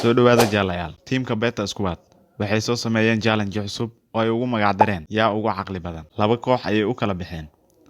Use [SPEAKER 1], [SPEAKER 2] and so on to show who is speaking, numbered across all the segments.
[SPEAKER 1] Soo dhawaada jaalayaal. Tiimka Beta Squad waxay soo sameeyeen challenge cusub oo ay ugu magac dareen "Yaa ugu caqli badan". Laba koox ayay u kala baxeen.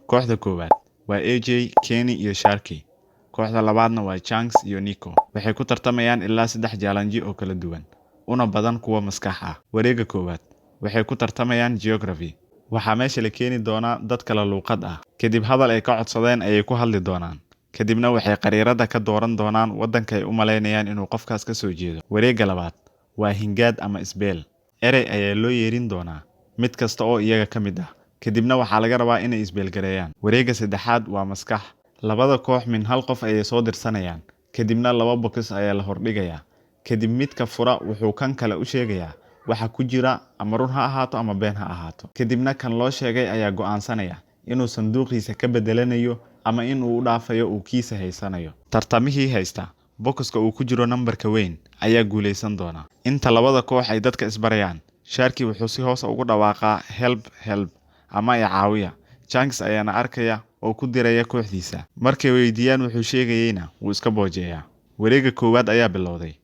[SPEAKER 1] Kooxda koowaad waa AJ, Kenny iyo Sharky. Kooxda labaadna waa Chunks iyo Nico. Waxay ku tartamayaan ilaa saddex challenge oo kala duwan, una badan kuwa maskax ah. Wareegga koowaad waxay ku tartamayaan geography. Waxaa meesha la keeni doonaa dad kala luuqad ah. Kadib hadal ay ka codsadeen ayay ku hadli doonaan. Kadibna waxay khariidadda ka dooran doonaan waddanka ay u malaynayaan inuu qofkaas ka soo jeedo. Wareegga labaad waa hingaad ama spell. Erey ayaa loo yeerin doonaa mid kasta oo iyaga ka mid ah. Kadibna waxaa laga rabaa inay spell gareeyaan. Wareegga saddexaad waa maskax. Labada koox min hal qof ayay soo dirsanayaan. Kadibna laba bokis ayaa la hordhigayaa. Kadib midka fura wuxuu kan kale u sheegayaa waxa ku jira, ama run ha ahaato ama been ha ahaato. Kadibna kan loo sheegay ayaa go'aansanaya inuu sanduuqiisa ka bedelanayo ama in uu u dhaafayo, uu kiisa haysanayo. Tartamihii haysta bokiska uu ku jiro nambarka weyn ayaa guuleysan doona. Inta labada koox ay dadka isbarayaan, Sharky wuxuu si hoos ah ugu dhawaaqaa "Help, help" ama "I caawiya". Chunks ayaana arkaya oo ku diraya kooxdiisa. Markay weydiiyaan wuxuu sheegayayna, wuu iska boojeeyaa. Wareegga koowaad ayaa bilowday.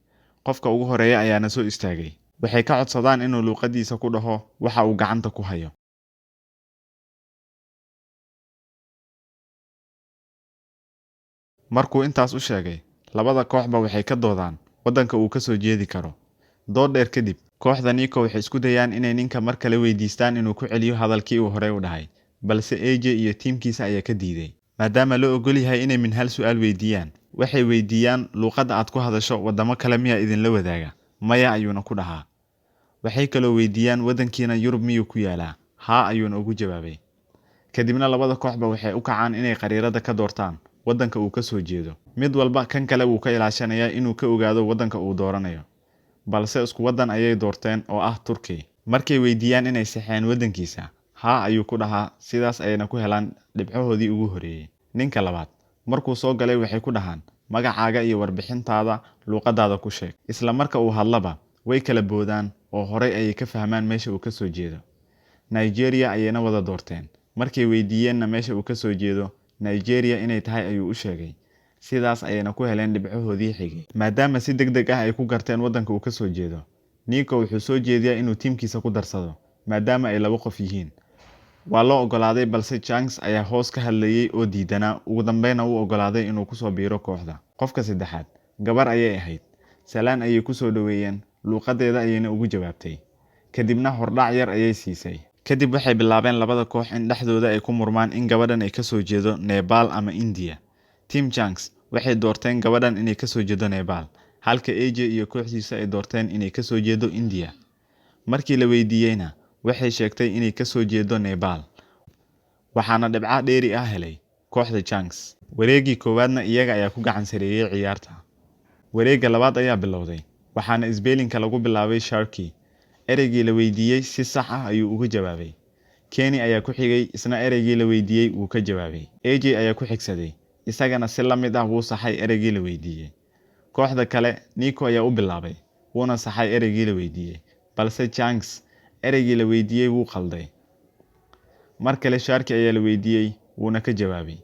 [SPEAKER 1] Qofka ugu horeeya ayaana soo istaagay. Waxay ka codsadaan inuu luuqadiisa ku dhaho waxa uu gacanta ku hayo. Markuu intaas u sheegay, labada kooxba waxay ka doodaan waddanka uu ka soo jeedi karo. Dood dheer kadib, kooxda Nico waxay isku dayaan inay ninka mar kale weydiistaan inuu ku celiyo hadalkii uu horey u dhahay, balse AJ iyo tiimkiisa ayaa ka diiday. Maadaama loo ogol yahay inay min hal su'aal weydiiyaan, waxay weydiiyaan: "Luuqadda aad ku hadasho waddamo kale miyaa idinla wadaaga?" "Maya," ayuuna ku dhahaa. Waxay kaloo weydiiyaan: "Waddankiina Yurub miyuu ku yaalaa?" "Haa," ayuuna ugu jawaabay. Kadibna labada kooxba waxay u kacaan inay khariidadda ka doortaan waddanka uu ka soo jeedo. Mid walba kan kale wuu ka ilaashanayaa inuu ka ogaado waddanka uu dooranayo. Balse isku waddan ayay doorteen oo ah Turkey. Markay weydiiyaan inay saxeen waddankiisa, "Haa," ayuu ku dhahaa, sidaas ayayna ku helaan dhibcahoodii ugu horeeyay. Ninka labaad markuu soo galay, waxay ku dhahaan: "Magacaaga iyo warbixintaada luuqadaada ku sheeg." Isla marka uu hadlaba, way kala boodaan oo horay ayay ka fahmaan meesha uu ka soo jeedo. Nigeria ayayna wada doorteen. Markay weydiiyeenna meesha uu ka soo jeedo, Nigeria inay tahay ayuu u sheegay. Sidaas ayayna ku heleen dhibcahoodii xigay. Maadaama si degdeg ah ay ku garteen waddanka uu ka soo jeedo, Nico wuxuu soo jeediyaa inuu tiimkiisa ku darsado, maadaama ay laba qof yihiin. Waa loo ogolaaday, balse Chunks ayaa hoos ka hadlayay oo diidanaa, ugu dambeynna u ogolaaday inuu ku soo biiro kooxda. Qofka saddexaad gabar ayay ahayd. Salaan ayay ku soo dhaweeyeen, luuqadeeda ayayna ugu jawaabtay. Kadibna hordhac yar ayay siisay. Kadib waxay bilaabeen labada koox in dhexdooda ay ku murmaan in gabadhan ay ka soo jeedo Nepal ama India. Team Chunks waxay doorteen gabadhan inay ka soo jeedo Nepal, halka AJ iyo kooxdiisa ay doorteen inay ka soo jeedo India. Markii la weydiiyeyna, waxay sheegtay inay ka soo jeedo Nepal. Waxaana dhibco dheeri ah helay kooxda Chunks. Wareeggii koowaadna iyaga ayaa ku gacan sareeyay ciyaarta. Wareegga labaad ayaa bilowday, waxaana spelling-ka lagu bilaabay Sharky. Ereygii la weydiiyey si sax ah ayuu uga jawaabay. Kenny ayaa ku xigay, isna ereygii la weydiiyey wuu ka jawaabay. AJ ayaa ku xigsaday, isagana si la mid ah wuu saxay ereygii la weydiiyey. Kooxda kale, Nico ayaa u bilaabay, wuuna saxay ereygii la weydiiyey, balse Chunks ereygii la weydiiyey wuu qalday. Mar kale Sharky ayaa la weydiiyey, wuuna ka jawaabay.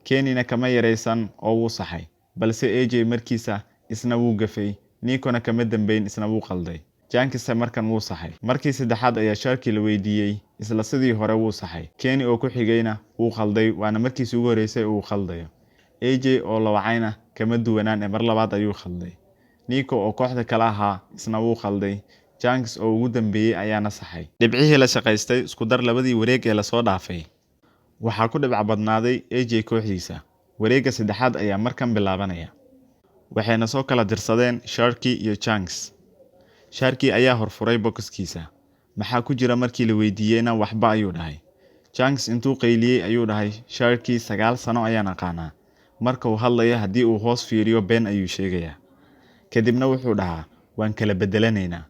[SPEAKER 1] Kennyna kama yareysan oo wuu saxay, balse AJ markiisa isna wuu gafay, Nicona kama dambeyn, isna wuu qalday. Chunks markan wuu saxay. Markii saddexaad ayaa Sharky la weydiiyey, isla sidii hore wuu saxay. Kenny oo ku xigayna wuu qalday, waana markiisii ugu horeysay uu khaldayo. AJ oo la wacayna kama duwanaan ee mar labaad ayuu khalday. Nico oo kooxda kale ahaa isna wuu khalday. Chunks oo ugu dambeeyay ayaana saxay. Dhibcihii la shaqaystay isku dar labadii wareeg ee lasoo dhaafay, waxaa ku dhibco badnaaday AJ kooxdiisa. Wareegga saddexaad ayaa markan bilaabanaya. Waxayna soo kala dirsadeen Sharky iyo Chunks. Sharky ayaa horfuray bokiskiisa. Maxaa ku jira markii la weydiiyeyna, "Waxba," ayuu dhahay. Chunks intuu qayliyey ayuu dhahay: "Sharky 9 sano ayaan aqaanaa. Marka uu hadlayo haddii uu hoos fiiriyo, been ayuu sheegayaa." Kadibna wuxuu dhahaa: "Waan kala bedelanaynaa.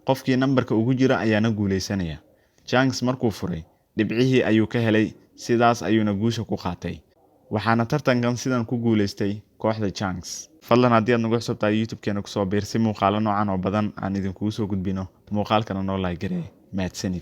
[SPEAKER 1] Qofkii nambarka ugu jira ayaana guuleysanaya." Chunks markuu furay, dhibcihii ayuu ka helay, sidaas ayuuna guusha ku qaatay. Waxaana tartankan sidan ku guuleystay kooxda Chunks. Fadlan haddii aad nagu cusub tahay YouTube-keena, kusoo biir si muuqaalo noocan oo badan aan idinkugu soo gudbino. Muuqaalkana noo like garee. Mahadsanid.